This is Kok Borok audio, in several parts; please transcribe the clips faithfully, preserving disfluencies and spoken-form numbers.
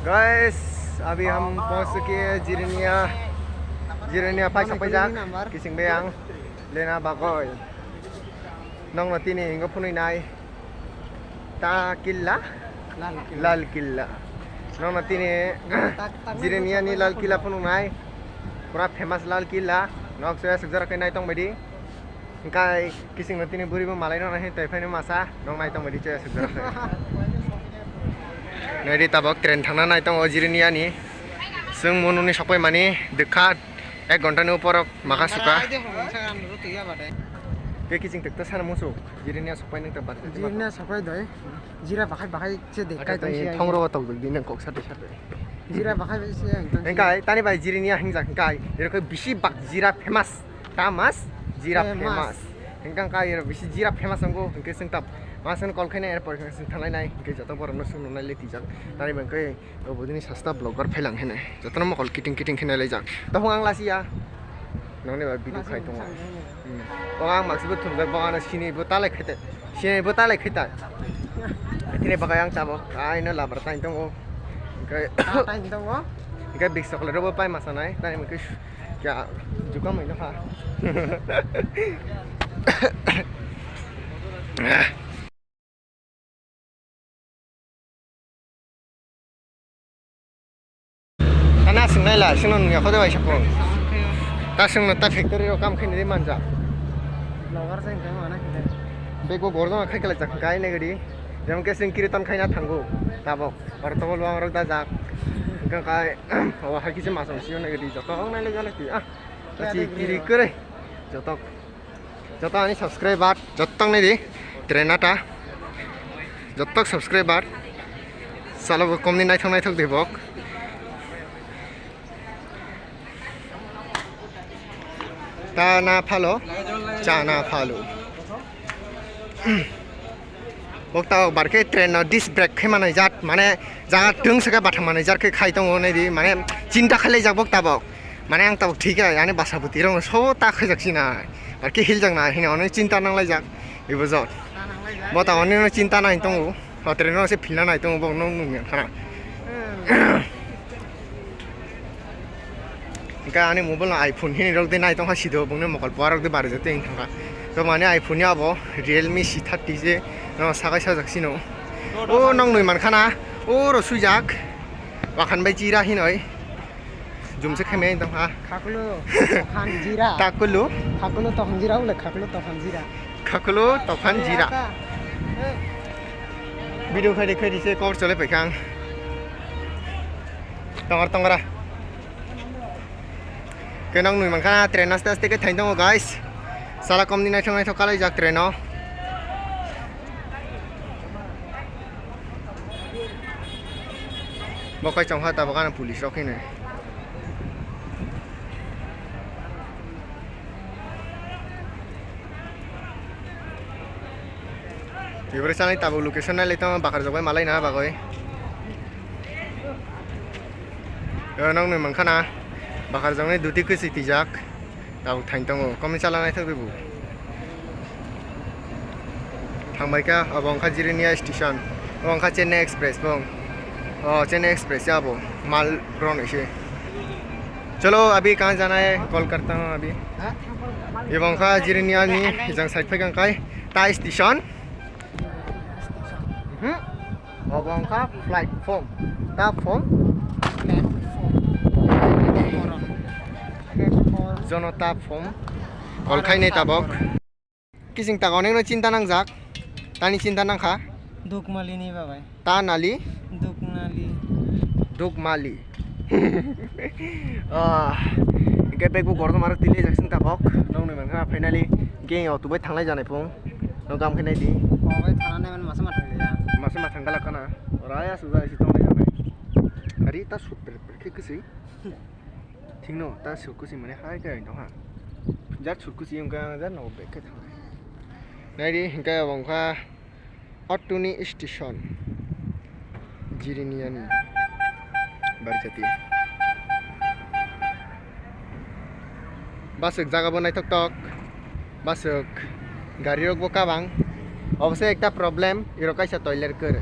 Guys, abhi hum pahunch chuke hain Jirania. Jirania phai sapai jak, kising beyang lena bagoi. Nongno tini hingo phunui nai. Ta Killa? Lal Killa. Lal Killa. Nongno tini Jirania ni Lal Killa phunuk nai. Pura famous Lal Killa. Nok soya sukjak khe nai tong baidi. Hingkai kising no tini buri bo malai no nai tei phai no masa. Nong nai tong baidi soya sukjak khe. Nai di tabok train thangna nai tongo Jirania ni. Chwng mo nuni sokpai mani dikha. Ek ghonta ni upor o makha suka. Tei kiching tok ta sana musu. Jirania sokpai nang ta bar. Jirania sokpai doi. Jira bakhai bakhai se de kai tong si. Thong ro tok di nang kok sate sate. Jira bakhai bai se ang tong si. Engkai tani bai Jirania hingjak engkai. Ero khe bisi bak jira famous. Ta mas jira famous. Engkang kai ero bisi jira famous angko. Engke sing tap. Masan kol khaina airport sing thanglai nai. Engke joto borok no sung nai le tijak. Tani bai engke Obo dini sasta vlogger phailang hene. Jotono mokol kiting kiting khe nailaijak. Tamo ang lasiya. Nongni ba video khai tongo. Hmm. O ang maksibo thumjak bo ano sini bo talai khaite. Sini bo talai khaita. Tini bakai ang tabok. Aino labar tain tongo. Engke tain tongo. Engke big chocolate robo pai masa nai. Tani mungke kya jukam ino ha. Tana swngnai la, swngno nungya kho de bai sakho. Ta swngno ta factory rok kam khaini de manja. Vlogger se wngkha mana khe. Bego gordo khai kala jak kai ne gadi. Jemon ke swng kiri ton khaina thango. Tabok. Or to bol wang rok da jak. Engka kai o hai kise masong sio ne gadi joto ong nai le jale ti. Ah. Chi kiri kore. Jotok. Joto ani subscriber, jottong nai di, train ata. Jottok subscriber. Salo bo komni naithok naithok di bok. Ta na phalo, cha na phalo. Bok tabok bar khe train no disc brake khe manai jat, mane jaga twng saka bathang manai jat khe khai tongo nai di, mane chinta khalai jak bok tabok. Mane ang tabok thik ani basa bwtwi rok no so ta khaijak sinai. Bar khe hiljak nai hino ono chinta nang laijak. Ibo jot. Bo ta oni no chinta nai tongo. Hotre no se philna nai tongo bo no nung yang khana. Engka ani mobile no iPhone hini rok de nai tongkha sido bongni mokol puarok de bari jate wng thangkha. To mane iPhone ni abo Realme C thirty je no sakai sajak sino. O nong nui mankha na. O ro suijak. Wakhan bai chira hinoi. Jumse khaimai tongkha. Khakulu tokhan jira. Takulu. Khakulu tokhan jira ule khakulu tokhan jira. Khakulu tokhan jira. Video khaidi khaidi se kor chole paikhang. Tongor tongora. Kenang nui mankha train aste aste ke thain tongo guys. Sala komni naithok naithok kalaijak train o. Bo kai chongkha tabok ano police rok hino. Tibore sanai tabok location nai lai tamo bakar jokbai malai na bagoi. Yo nong nui mankha na bakar joknai duty kwswi twijak. Tabuk thain tongo, komni chala naithok di bo. Thangbai kha, obo wngkha Jirania station. Obo wngkha Chennai Express bo. O Chennai Express ya bo, mal rok ni se. Chalo, abhi kahan jana hai? Call karta hu abhi. Ebo wngkha Jirania ni, jang side phai kha kai. Ta station. Hmm? Obo wngkha platform. Ta form? Platform. Platform. Jonota form. Call khainai tabok. Kising tak onekno chinta nangjak. Tani chinta nangkha. Dukmali ni babai. Ta nali? Duknali. Dukmali. Ah, hingke bag bo gorok maro tini jak sing tabok. Nong nui mankha finally. Geng o tubai thanglai janai phung. Nong kam khe nai di. Obai thana nai man masa ma thang ya. Masa ma thang galak kana. Raya suja isi tong nai janai. Hari ta sut per per khe kisi. Thik no ta sut kusi mane hai kai tong ha. Jat sut kusi yung ka jat no bag khe thang. Nai di hingke abong kha. Otoni station, Jiriniani Barjati. Baswk jaga bo naithok tok, baswk gari rok bo kabang. Obo se ekta problem, iro kaisa toilet kwrwi.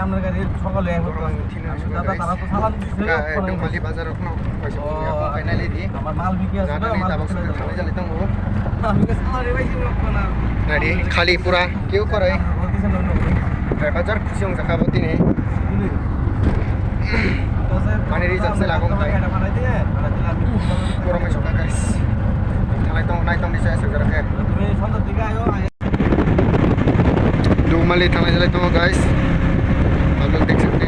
আমরা গাড়ি সকালে এক করতে পারি। Thina আমি দাদা, তারা তো সালাম দিছে, Ka-, ফোন একদম দিছে। Mali bazar rok no, kaisa O, phone ya, phone kainai le di. Amar mal bikri ase, Jani mal tabok bikri songwi ase. Thangnai jale tongo. Ami ke sari bai sini kona. Nari, khali pura, keu korai. Bai bazar khusi wng jakha bo tini. Mane ri jakse lago kai. Pura mai sokha, guys. Thangnai tong, nai tong di saya sejarah ke. Dugmali thangnai jalai tongo, guys. Tabuk dekhsakte.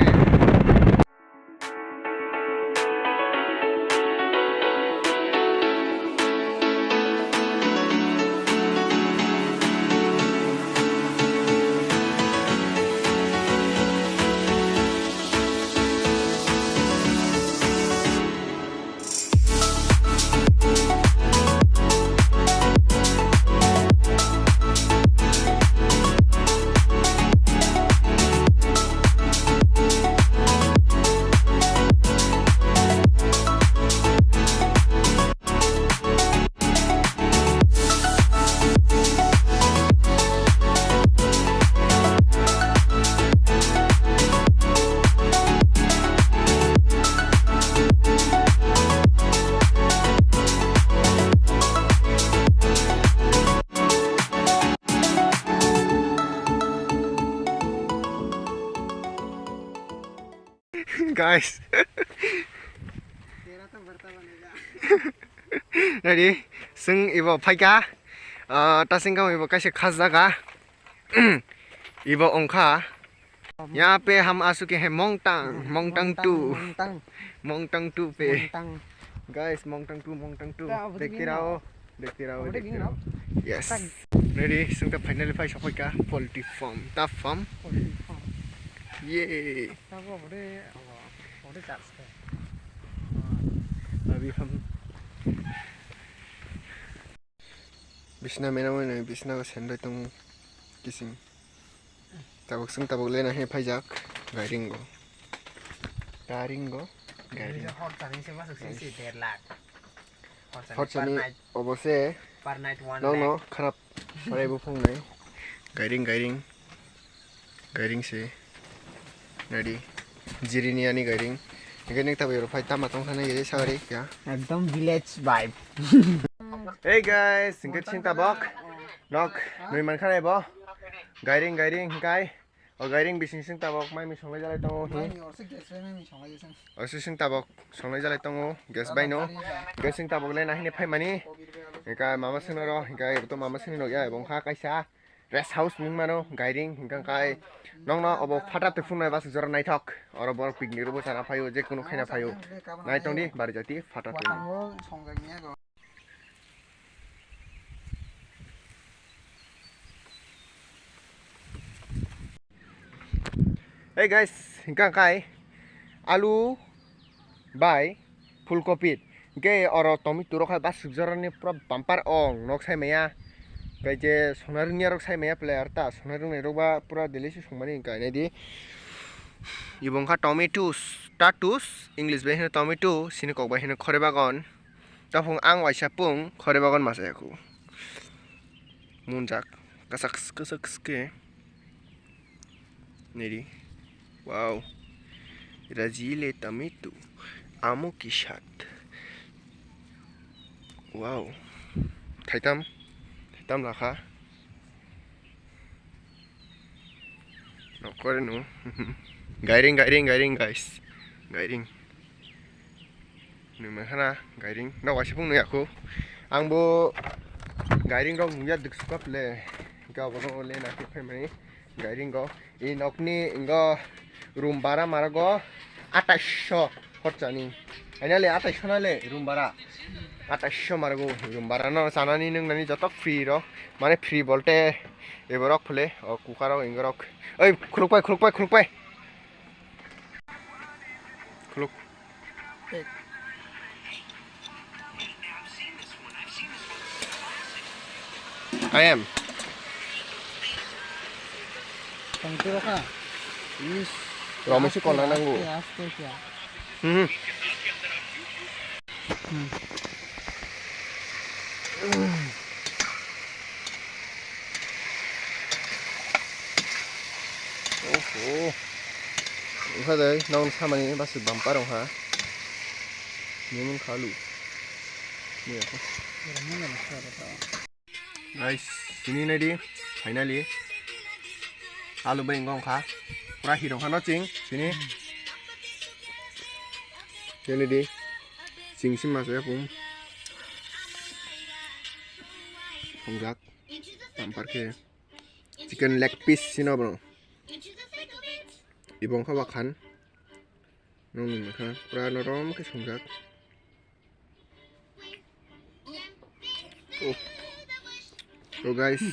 Guys. Ready? Seng ibo phaika. Ah, tasing kamo ibo kaisa khas jaga. Ibo ongkha. Yaha pe hum aa chuke hain Mongtang, Mongtang Mongtang, two. Mongtang. Mongtang two pe. Mongtang. Guys, Mongtang two, Mongtang two. Dekhte raho. Dekhte raho, dekhte raho. Yes. Ready, sung ta finally phai sokphaika poultry farm, ta farm. Poultry farm. Yay. Abo, abo de, abo, abo de charge khe. Abhi hum bisna mena mena bisna ko sendai tong kising. Tabuk sung tabuk lena he phaijak. Gairingo. Gairingo. Gairing. Hor chani se masuk sing si der lakh. Hor chani per night. Obo se. Per night one lakh. No, no, kharap. Parai bo phung nai. Gairing, gairing. Gairing se. Ready. Jirini ani gairing. Hingke nek tabuk ero phai tama tong thani gede sagari ya. Ekdom village vibe. Hey guys, hingke sing tabok. Nok, nui man khanai bo. Gairing, gairing, hingkai. O gairing bising sing tabok mai mi songlai jalai tongo hi. Mai mi orse gas bai mai mi songlai jesang. Orse sing tabok songlai jalai tongo gas bai no. Gas sing tabok le nahini phaimani. Hingka mama sing ro hingka to mama sing no ya bong kha kaisa rest house wng mano gairing hingka kai nong no obo phata te phungnai bas jora naithok. Oro borok picnic ro bo chana phaio je kunu khaina phaio. Nai tong di bari jati phata te. Hey guys, hingka kai alu bai phulkopi hingke oro tomato rok hai basuk jorani pura bumper ong nok sai maya. Hingke je songna rwngya rok sai maya player ta songna rwngnai rok ba pura delicious wngmani hingka nai di. Ibo wngkha tomato status English bai hino tomato sini kok bai hino khore bagon. Taphung ang waisa pung khore bagon masa yaku. Munjak, kasak, kasak ke. Neri. Wow. Rajile tamitu. Amo kishat. Wow. Thaitam. Thaitam lakha. Nokore no. Gairing, gairing, gairing, guys. Gairing. Nung mankha na gairing. Nok waisa phung nung yakhu. Ang bo gairing rok nungya duksuka phle. Hingke obono le na khe phaimani gairing go. I nokni ingo room bara marago atais so horchani. Aina le atais so na le room bara. Atais so marago room bara no chanani nungnani joto free ro. Mane free bolte eborok phle o kukaro ingorok. Oi khulukpai, khulukpai, khulukpai. Khuluk. I am. Tong turo kha. Is. Roma si kola nango. Aste, aste, aste. Hmm. Hmm. Oho. Wngkha de, nokni samani bwswk bumper wngkha. Nini wngkha alu. Ni ako. Guys, sini nai di, finally. Alu bai wngkha. Pura hero khano ching, sini. Sini di. Ching sim masa ya pung. Hongjak. Tampar khe. Chicken leg piece sino bro. Ibong kha wakhan. Nokni mwkhang pura norom khe swngjak. Oh. So guys,